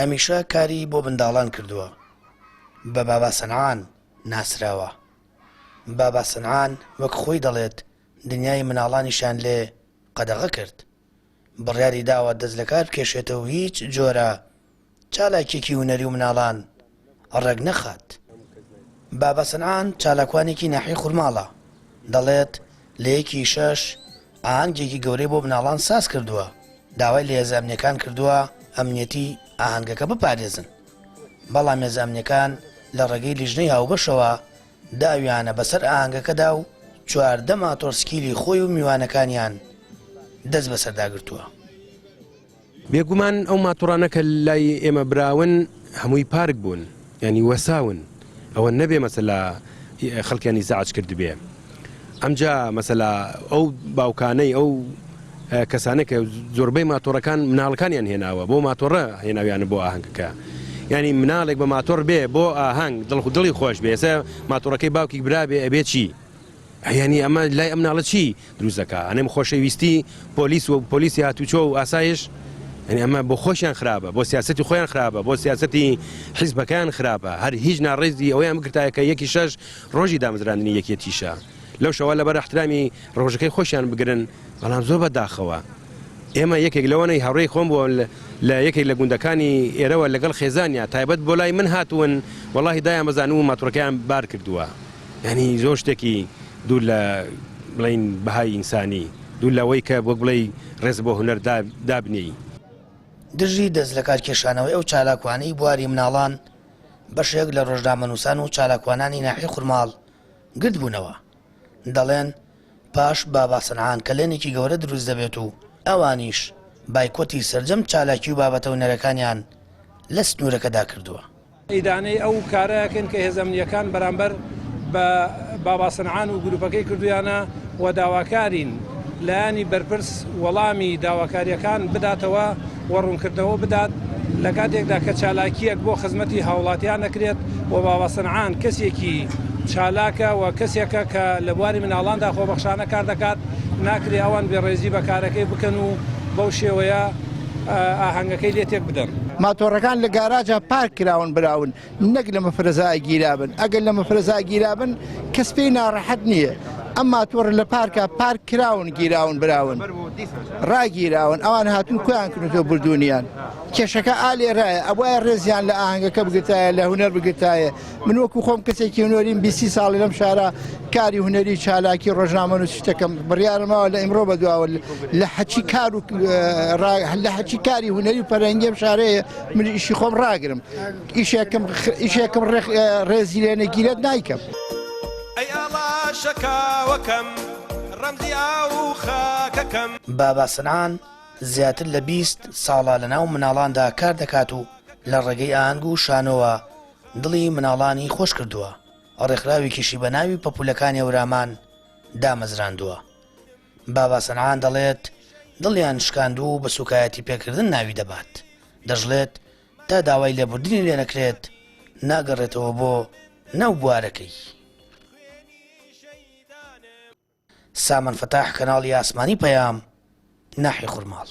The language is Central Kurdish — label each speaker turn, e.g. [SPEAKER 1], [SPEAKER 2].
[SPEAKER 1] هەمیشە کاری بۆ منداڵان کردووە، بە بابا سەنعان ناسراوە. بابا سەنعان وەک خۆی دەڵێت دنیای مناڵانیشیان لێ قەدەغە کرد. بڕیاری داوە دەست لەکار بکێشێتەوە و هیچ جۆرە چالاکیەکی هونەری و مناڵان ڕێک نەخات. بابا سەنعان چالاکوانێکی ناحیەی خورماڵە، دەڵێت لە یەکی شەش ئاهەنگێکی گەورەی بۆ مناڵان ساز کردووە، داوای لە هێزە ئەمنیەکان کردووە ئەمنیەتی ئاهەنگەکە بپارێزن، بەڵام هێزە ئەمنیەکان لە ڕێگەی لیژنەی هاوبەشەوە داویانە بەسەر ئاهەنگەکەدا و 14 ماتۆڕسکیلی خۆی و میوانەکانیان دەست بەسەردا گرتووە.
[SPEAKER 2] بێگومان ئەو ماتۆڕانە کە لای ئێمە براون هەمووی پارک بوون یانی وەساون ئەوە نەبێ مەسەلا خەڵکیان ئیزعاج کردبێ ئەمجا مەسەلا ئەو باوکانەی ئەو کەسانە کە زۆربەی ماتۆڕەکان مناڵەکانیان هێناوە بۆ ماتۆڕە هێناویانە بۆ ئاهەنگەکە ینی مناڵێک بە ماتۆڕ بێ بۆ ئاهەنگ دڵ دڵی خۆش بێ ئێستا ماتۆڕەکەی باوکی برابێ ئەبێ چی یانی ئەمە لای ئەم مناڵە چی دروست دەکا ئەنێم خۆشەویستی پۆلیس و پۆلیسی هاتوچۆ و ئاسایش یعنی ئەمە بۆ خۆشیان خراپە بۆ سیاستی خۆیان خراپە بۆ سیاستی حیزبەکەیان خراپە هەر هیچ ناڕێزی ئەویان بگرتایە کە یەکی شەش ڕۆژی دامەزراندنی یەکێتیشە لەو شەوە لەبەر احترامی ڕۆژەکەی خۆشیان بگرن بەڵام زۆر بەداخەوە ئێمە یەکێک لەوانەی هاوڕێی خۆم بووە لە یەکێک لە گوندەکانی ئێرەوە لەگەڵ خێزانیا تایبەت بۆ لای من هاتوون وەڵاهی دایان بەزانوو ماتۆڕەکەیان بار کردووە یانی زۆر شتێکی دوور لە بڵێین بەهای ئینسانی، دوور لەوەی کە وەک بڵێی ڕێز بۆ هونەر دابنێی.
[SPEAKER 1] دژی دەستلەکارکێشانەوەی ئەو چالاکوانەی بواری مناڵان، بەشێک لە ڕۆژنامەنووسان و چالاکوانانی ناحیەی خورماڵ گردبوونەوە، دەڵێن، پاش بابا سەنعان کەلێنێکی گەورە دروست دەبێت و ئەوانیش بایکۆتی سەرجەم چالاکی و بابەتە هونەرەکانیان لە سنوورەکەدا کردووە.
[SPEAKER 3] ئیدانەی ئەو کارە ئەکەین کە هێزە ئەمنییەکان بەرامبەر بە بابا سنعان و گروپەکەی کردویانە و داواکارین لایەنی بەرپرس وەڵامی داواکارییەکان بداتەوە و ڕوونکردنەوە بدات لە کاتێکدا کە چالاکییەک بۆ خزمەتی هاوڵاتیان دەکرێت و بابا سنعان کەسێکی چالاکە و کەسێکە کە لە بواری مناڵاندا خۆبەخشانە کار دەکات ناکرێ ئەوان بێڕێزی بە کارەکەی بکەن و بەو شێوەیە ئاهەنگەکەی لێ تێک بدەن.
[SPEAKER 4] ماتۆڕەکان لە گاراجا پارک کراون براون نەک لە مەفرەزا گیرابن ئەگەر لە مەفرەزا گیرابن کەس پێی ناڕەحەت نییە ئەم ماتۆڕ لە پارکە پارک کراون گیراون براون ڕاگیراون ئەوان هاتون کۆیان کردووە بردوونیان کێشەکە ئا لێرایە ئەبوایە ڕێزیان لە ئاهەنگەکە بگرتایە لە هونەر بگرتایە من وەکو خۆم کەسێکی هونەریم بیستی ساڵی لەم شارە کاری هونەری چالاکی ڕۆژنامەنووسی دەکەم بڕیارمەوە لە ئیمڕۆ بەدواوە لە هەچی کار و لە هەچی کاری هونەری و فەرهەنگی ئەم شارەیە من ئیشی خۆم ڕاگرم ئیشێکم ئیشێکم ڕێزی لێ نەگیرێت نایکەم.
[SPEAKER 5] ئەی ئاڵا شەکاوەکەم ڕەمزی ئاو و خاکەکەم.
[SPEAKER 1] بابا سنعان زیاتر لە 20 ساڵە لەناو مناڵاندا کار دەکات و لە ڕێگەی ئاهەنگ و شانۆوە دڵی مناڵانی خۆش کردووە، ڕێکخراوێکیشی بە ناوی پەپوولەکانی هەورامان دامەزراندووە. بابا سەنعان دەڵێت، دڵیان شکاندووە و بە سووکایەتی پێکردن ناوی دەبات. دەشڵێت، تا داوای لێبوردنی لێ نەکرێت، ناگەڕێتەوە بۆ ناو بوارەکەی. سامان فەتاح، کەناڵی ئاسمانی پەیام، ناحیەی خورماڵ.